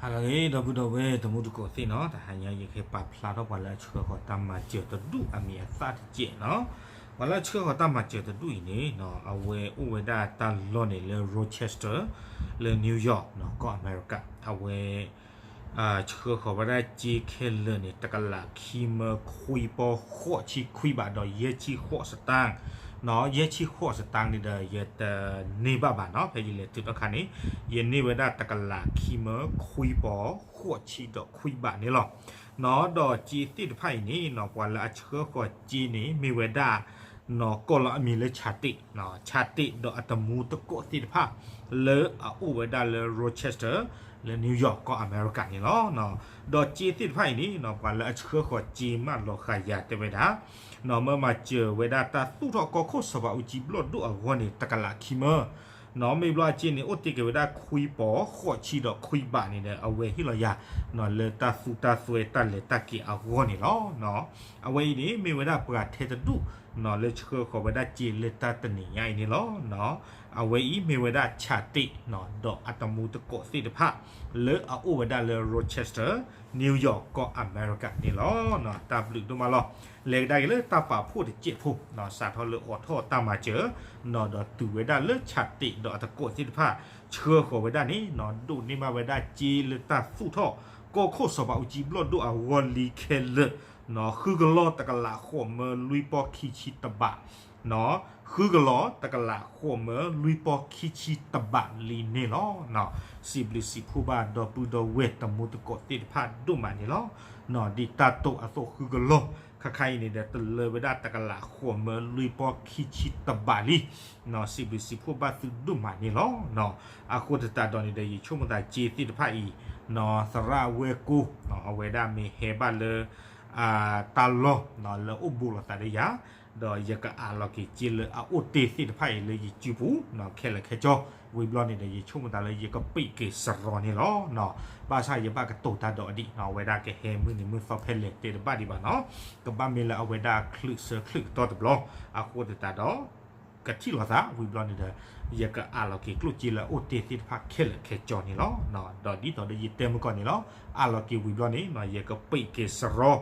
ဟါလၢအဂ့ၤ ဒီပုၢ်ဒီဝဲၢ်တံၤသကိးသ့ၣ်နီၤ, တဟါညါယကဟဲပာ်ဖျါထီၣ်ပှၤလၢအဆှၢဃီၤတၢ်မၤစၢၤတဒူၣ်အမံၤအသၣ်တစဲးနီၤ. ပှၤလၢအဆှၢဃီၤတၢ်မၤစၢၤတဒူၣ်အံၤန့ၣ်နီၤ အဝဲအိၣ်ဝဲဒၣ်တၢ်လီၢ်န့ၣ်လၢ Rochester လၢ New York နီၤ ကီၢ်အမဲရကၤ, အဝဲ ဆှၢဃီၤဝဲဒၣ်စ့ခဲလၢာ်န့ၣ် တကလးခံမၢခွံပီၢ်ဃိးဆံခွံဘးဒီးယဲၢ်ဆံဃိးစတၢၣ်နီၤ, ယဲၢ်ဆံဃိးစတၢၣ်န့ၣ်ဒီး ယတန့ၢ်ဘၣ်ဘၣ်နီၤ, ဖဲယလဲၤတုၤထီၣ်အခါန့ၣ် ယန့ၢ်ဝဲဒၣ်တကလးခံမၢခွံပီၢ်ဃိးဆံဒီးခွံဘးန့ၣ်လီၤ. နီၤ ဒီးစ့သ့ၣ်တဖၣ်အံၤန့ၣ်နီၤ ပှၤလၢအဆှၢဃီၤစ့န့ၣ် မ့ၢ်ဝဲဒၣ် နီၤ ကီၢ်လီၤအမံၤလၢ Charlotte နီၤ, Charlotte ဒီးအတမူတကိးသ့ၣ်တဖၣ် လၢအအိၣ်ဝဲဒၣ်လၢ Rochester လၢ New York ကီၢ်အမဲရကၤန့ၣ်လီၤ. ဒီးစ့သ့ၣ်တဖၣ်အံၤန့ၣ်နီၤ ပှၤလၢအဆှၢဃီၤစ့မးလီၤဃာ်ယၤတဲဝဲဒၣ် နီၤ မၢမၤစၢၤဝဲဒၣ်တၢ်သူၣ်ထီၣ်ကီၢ်ခိၣ်စီၤပၤအူကၠံဘျီၣ်ဒိၣ်အဂီၢ်န့ၣ် တကလးခံမၢ နီၤ မ့ၢ်ဘျီအစ့န့ၣ် အိၣ်တ့ၢ်က့ၤဝဲဒၣ်ခွံပီၢ်ဃိးဆံဒီးခွံဘးန့ၣ်ဒီး အဝဲဟ့ၣ်လီၤယၤ နီၤ လၢတၢ်သူတၢ်သွဲတၢ်လဲၤတၢ်က့ၤအဂီၢ်န့ၣ်လီၤ. အဝဲအံၤန့ၣ် မ့ၢ်ဝဲဒၣ်ပှၤထဲတဒူၣ် နီၤ လၢဆှၢဃီၤဝဲဒၣ်စ့လၢတၢ်တနံၤညါအံၤန့ၣ်လီၤ. အဝဲအံၤမ့ၢ်ဝဲဒၣ် Charlotte နီၤ ဒီးအတမူတကိးသ့ၣ်တဖၣ် လၢအအိၣ်ဝဲဒၣ်လၢ Rochester New York ကီၢ်အမဲရကၤန့ၣ်လီၤ. တၢ်ဘျုးဒိၣ်မးလီၤ. လဲၤကဒါက့ၤလၢတၢ်ပာ်ဖှိၣ်တစဲးဖိ နီၤ စးထီၣ်လၢအိးထီၣ်တၢ်မၤစၢၤ နီၤ ဒီးတုၤဝဲဒၣ်လၢ Charlotte ဒီးအတကိးသ့ၣ်တဖၣ် ဆှၢဃီၤဝဲဒၣ်န့ၣ်နီၤ ဒိးန့ၢ်ဘၣ်ဝဲဒၣ်စ့လၢတၢ်သူၣ်ထီၣ် ကီၢ်ခိၣ်စီၤပၤအူကၠံဘျီၣ်ဒိၣ်အဂီၢ်လံခဲလၢာ် နီၤ ဃုကလီၢ်တကလးဃိးမၢလွံၢ်ပီၢ်ခံဆံတဘး နီၤ ဃုကလီၢ်တကလးဃိးမၢလွံၢ်ပီၢ်ခံဆံတဘးလံန့ၣ်လီၤ. နီၤ စံးဘျုးစံးဖှိၣ်ဘၣ်ဒီပုၢ်ဒီဝဲၢ်တမူတကိးသ့ၣ်တဖၣ်ဒိၣ်မးန့ၣ်လီၤ. နီၤ ဒ်တၢ်တိာ်အသိးဃုကလီၢ် ခါခါအံၤန့ၣ်ဒီး တလၢဝဲဒၣ်တကလးဃိးမၢလွံၢ်ပီၢ်ခံဆံတဘးလံ နီၤ စံးဘျုးစံးဖှိၣ်ဘၣ်သုဒိၣ်မးန့ၣ်လီၤ. နီၤ အဃိသတးဒီးန့ၣ်ဒီး ယဆိကမိၣ်သးစ့သ့ၣ်တဖၣ်အံၤ နီၤ သရၣ်ဝဲၢ်ကိ နီၤ အဝဲဒၣ်မ့ၢ်ဟဲဘၣ်လၢ တၢ်လီၢ် နီၤ လၢအိၣ်ဘူးလိာ်သးဒီးယၤ ဒီးယကအးလီၤက့ၤစ့လၢအအိၣ်တ့ၢ်သ့ၣ်တဖၣ်အံၤလၢယစုပူၤ နီၤ ခဲလၢာ်ခဲဆ့ ဝံၤဘျီန့ၣ်ဒီး ယဆိကမိၣ်သးလၢယကပံးက့ၤစရီန့ၣ်လီၤ. နီၤ ဘၣ်ဆၣ်ယဘၣ်ကတိၤတၢ်ဒီးအဒံး နီၤ အဝဲဒၣ်ကဟဲမုၢ်နံၤမုၢ်သီဖဲလဲၣ်တဲတဘၣ်ဒံးဘၣ်နီၤ ကဘၣ်မ့ၢ်လၢအဝဲဒၣ်ချုးဆၢချုးကတီၢ်တဘျီ အဃိသတးဒီး ကထံၣ်လိာ်သးဝံၤဘျီန့ၣ်ဒီး ယကအးလီၤက့ၤကျိၣ်စ့လၢအအိၣ်တ့ၢ်သ့ၣ်တဖၣ်ခဲလၢာ်ခဲဆ့န့ၣ်လီၤ. ဒီးဒ်သိးဒီးယတဲမုၢ်ကီၢ်န့ၣ်လီၤ အးလီၤက့ၤဝံၤဘျီန့ၣ် နီၤ ယကပံးက့ၤစရီ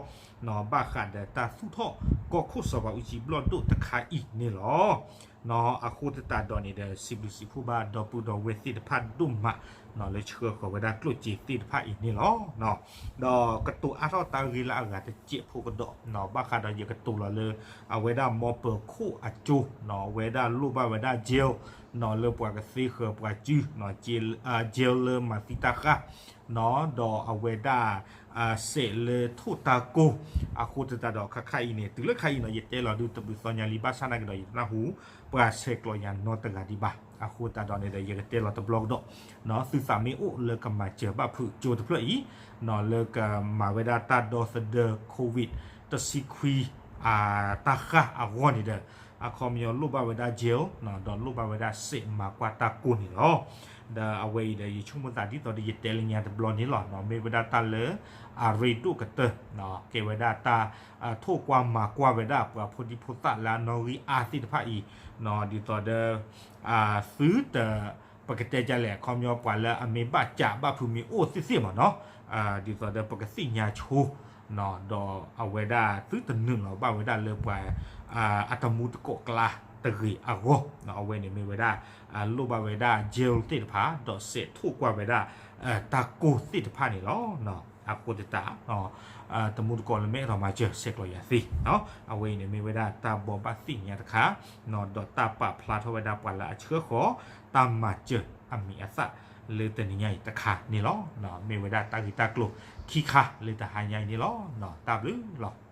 နီၤ ဘၣ်ဃးဒီးတၢ်သူၣ်ထီၣ်ကီၢ်ခိၣ်စီၤပၤအူကၠံဘျီၣ်ဒိၣ်တခါအံၤန့ၣ်လီၤ. နီၤ အဃိသတးဒီးန့ၣ်ဒီး စံးဘျုးစံးဖှိၣ်ဘၣ်ဒီပုၢ်ဒီဝဲၢ်သ့ၣ်တဖၣ်ဒိၣ်မး နီၤ လၢဆှၢဃီၤဝဲဒၣ်ကျိၣ်စ့သ့ၣ်တဖၣ်အံၤန့ၣ်လီၤ. နီၤ ဒီးကတိၤအါထီၣ်တၢ်ဂ့ၢ်လၢအဂၤတစဲးဖိကဒီး နီၤ ဘၣ်ဃးဒီးယကတိၤလီၤလၢ အဝဲဒၣ်မီပၢၤခိၣ်အကၠိ နီၤ အဝဲဒၣ်လိၣ်ဘၣ်ဝဲဒၣ် jail နီၤ လၢပှၤကသ့ဃၢၤပှၤစု နီၤ jail လၢမၤသံတၢ်ဃၢ် နီၤ ဒီးအဝဲဒၣ် စဲးလၢထိၣ်တၢ်ကိၢ် အဃိသတးဒီးခါခါအံၤန့ၣ် တုၤလၢခါအံၤနီၤ ယတဲလီၤဒုးတဘျုးသီညါလံ ဘၣ်ဆၣ်နာ်က့ၤဒီး ယတနၢ်ဟူ ပှၤဆဲးကျိးယၤနီတဂၤဒံးဘၣ်. အဃိသတးဒီးန့ၣ်ဒီး ယကတဲလီၤတဘျီကဒီး နီၤ သုသးမ့ၢ်အိၣ်လၢကမၤစၢၤဘၣ်ဖုးကၠိတဖျၢၣ်အံၤ နီၤ လၢကမၤဝဲဒၣ်တၢ်ဒီသဒၢ COVID တဆံခွံ တၢ်ဃၢ်အဂီၢ်န့ၣ်ဒီး အခီပညီလိၣ်ဘၣ်ဝဲဒၣ် jail နီၤ ဒီးလိၣ်ဘၣ်ဝဲဒၣ်စဲးမၤကွၢ်တၢ်ကိၢ်န့ၣ်လီၤ. ဒီးအဝဲအံၤဒီး ယဆိကမိၣ်သးဒ်သိးဒီးယတဲလၢညါတဘျီန့ၣ်လီၤ နီၤ မ့ၢ်ဝဲဒၣ်တၢ်လၢအရ့ဒိၣ်ကတၢၢ် နီၤ ကဲဝဲဒၣ်တၢ် ထိၣ်ကွၢ်မၤကွၢ်ဝဲဒၣ်ပှၤဖိဒံဖိသၣ်လၢအနီၣ်ဂံၢ်အါသ့ၣ်တဖၣ်အံၤ နီၤ ဒ်သိးဒီး သုတ ပကတဲဒ်လဲၣ် အခီပညီပှၤလၢအမ့ၢ်ဘၣ်စးဘၣ်ဖုးမ့ၢ်အိၣ်သ့ၣ်သ့ၣ်မးနီၤ ဒ်သိးဒီးပကသ့ၣ်ညါဆိ ဒီးအဝဲဒၣ်သုတနုာ်လီၤဘၣ်ဝဲဒၣ်လၢပှၤ အတမူတကိးကျါတဂ့ၤအဂီၢ် အဝဲန့ၣ်မ့ၢ်ဝဲဒၣ် လိၣ်ဘၣ်ဝဲဒၣ် jail သ့ၣ်တဖၣ် ဒီးစဲးထိၣ်ကွၢ်ဝဲဒၣ် တၢ်ကိၢ်သ့ၣ်တဖၣ်န့ၣ်လီၤ. အဃိသတး တမူတကိးလၢမ့ၢ်အဲၣ်ဒိးမၤစၢၤဆဲးကျိးယၤသ့ အဝဲအံၤန့ၣ်မ့ၢ်ဝဲဒၣ်တၢ်ဘိးဘၣ်သ့ၣ်ညါတခါ ဒီးတၢ်ပာ်ဖျါထီၣ်ဝဲဒၣ်ပှၤလၢအဆှၢဃီၤ တၢ်မၤစၢၤအမံၤအသၣ်လၢတနံၤညါအံၤတခါန့ၣ်လီၤ. မ့ၢ်ဝဲဒၣ်တၢ်ဂ့ၢ်တၢ်ကျိၤခံခါလၢတဟါညါအံၤန့ၣ်လီၤ. တၢ်ဘျုးလီၤ.